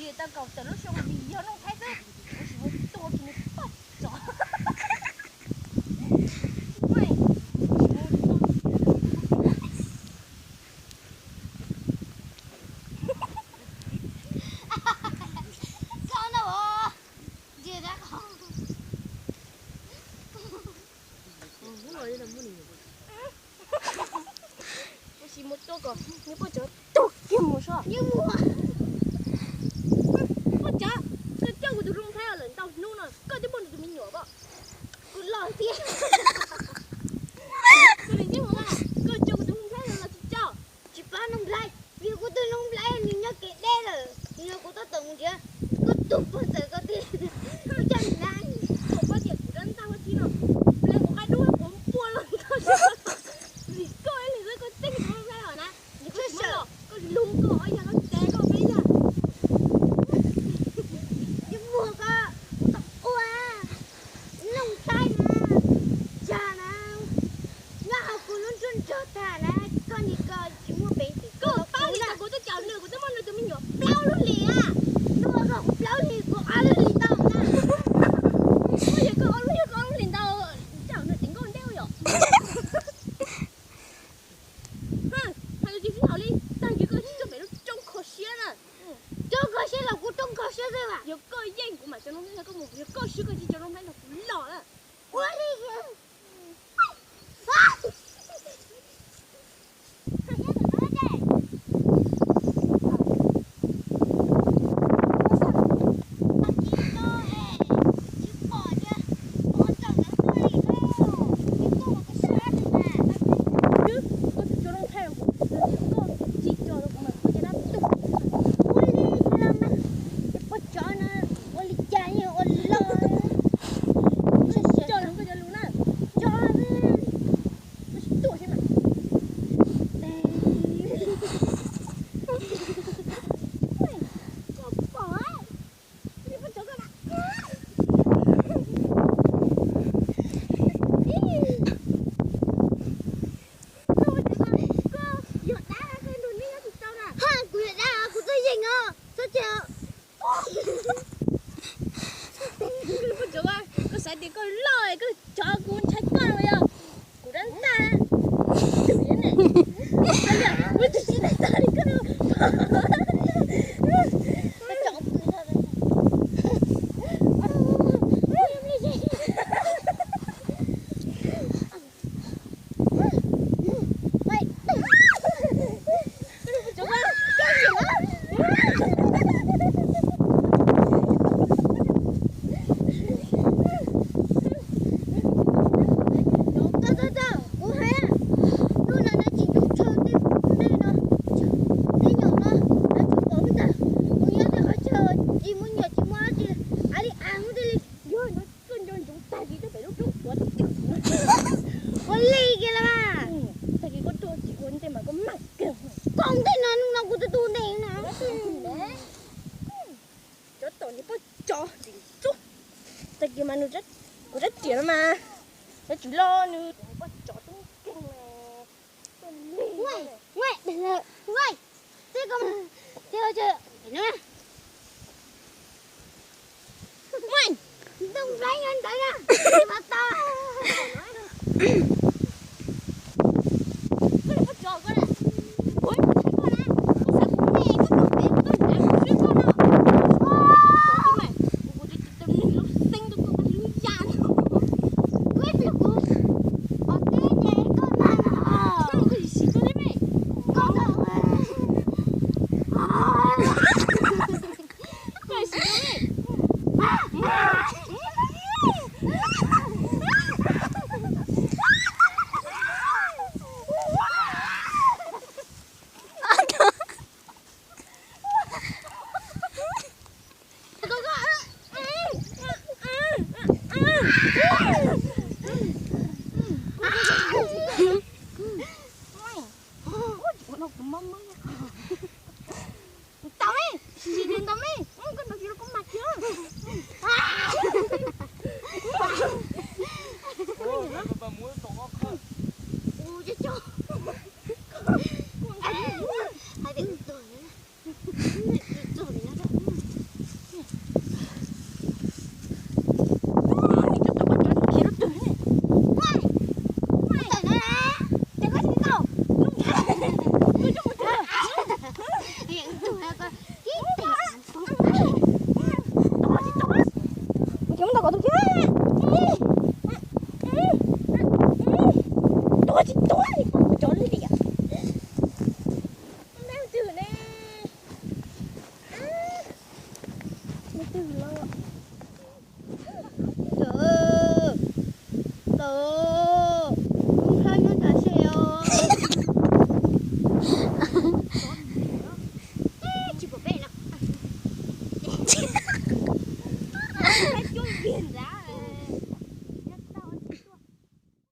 Tau kaum tawm lub xyoo vim yog Nuj Nplhaib xwb, kuv tsis mus tua kiag nws poj tsov. Kuv tsis mus tua kom nws poj tsov tuag kiag mus soj. Poj tsov, koj coj kuv tus Nuj Nplhaib lawm ntau hnub no, koj twb muaj nws tus me nyuam pom. Kuv los tiag. Koj coj kuv tus Nuj Nplhaib los tsis coj. Tsis pab Nuj Nplhaib, vim kuv tus Nuj Nplhaib nws nyob kev deb lawm, nws yog kuv tab tom mus nrhiav, koj tus pog txawm koj tiag, koj coj nws na. Kuv pab tias kuv rab ntaj huab tib no, ple kuv qab dub kuv npua los ntog. Vim koj ib leeg xwb koj txeeb kuv Nuj Nplhaib los na, koj lug koj ob yag koj txeeb koj peb yag. Yuav muag koj, kuv tau ua Nuj Nplhaib na, tsag na, nyob hauv kuv lub nruab nrog tag na, koj nim koj tsis muaj peev xwm koj pab li kuv twb coj nws, kuv twb muaj nws tus me nyuam plaub lub hlis na, nws ua kom kuv plaub hlis kuv ob lub hlis tau na. Yog koj ob lub, yog koj ob lub hlis ntau, coj nws tseem nkauj nteb yom. Hais lus tsis sib haum li, tag kis koj tsis txog pem lub roob kho siab na. Roob kho siab los kuv roob kho siab xwb mas. Yog koj yeej kuv mam coj Nuj Nplhaib nrog koj mus, yog koj swb koj tsis coj Nuj Nplhaib nrog kuv los na. Ua li. Koj tsis coj los kuv mas kuv coj dab tuag. Ua li los mas, poj tsov no ua li cas yeej ua los. Coj los koj cov lus na, coj xwb, koj tsis tuaj thiab mas. Koj pom, poj tsov koj na. Koj yog dab, koj nrog neb nyob tsis tau na. Ha, kuv yog dab, kuv txawj yeem os, txhob cem. Koj xav tias koj loj, koj tsov kuv ntshai koj los yog? Kuv rab ntaj, tus yog ne, kuv tus tsis tau li koj. Tau, tau, tau, kuv hais, hnub no neb tsis ntxub tshaj tej, tej no, tej nyom no, neb tsis pom ntag. Kuv nyob tej qhov chaw tsis muaj nyom tsis muaj dab tsi, av li av xwb thiaj li. Yog no koj nco ntsoov tag kis tuaj pem lub roob tuav twm. Ua li kiag los mas. Tag kis koj tuaj tsis ua ntej mas koj mag kawg. Koj ntej no, hnub no kuv twb tuaj ntej na. Cov tom nws poj tsov tim ntsuj. Tag kis mas nws, kuv rab riam no mas, nws tsis los nws poj tsov tub nkeeg. Ua, ua, ua, teb ko, teb ko, ntoo nplaib nyob ntawd na, mas tau. Koj li poj tsov koj na, kuv ib tug thaij koj na, koj xav kuv ne, koj tus pem koj nrad kuv swb koj no. Kuv kuv tus tus neeg lub xeeb ntuj koj lub ya no. Kuv ib tug kuv qhov teb ces koj mag no. Koj sim koj li me. Koj tau. Koj sim koj li. Tau me, sim sim nws ntau me, koj nrog tsis los koj mag kiag.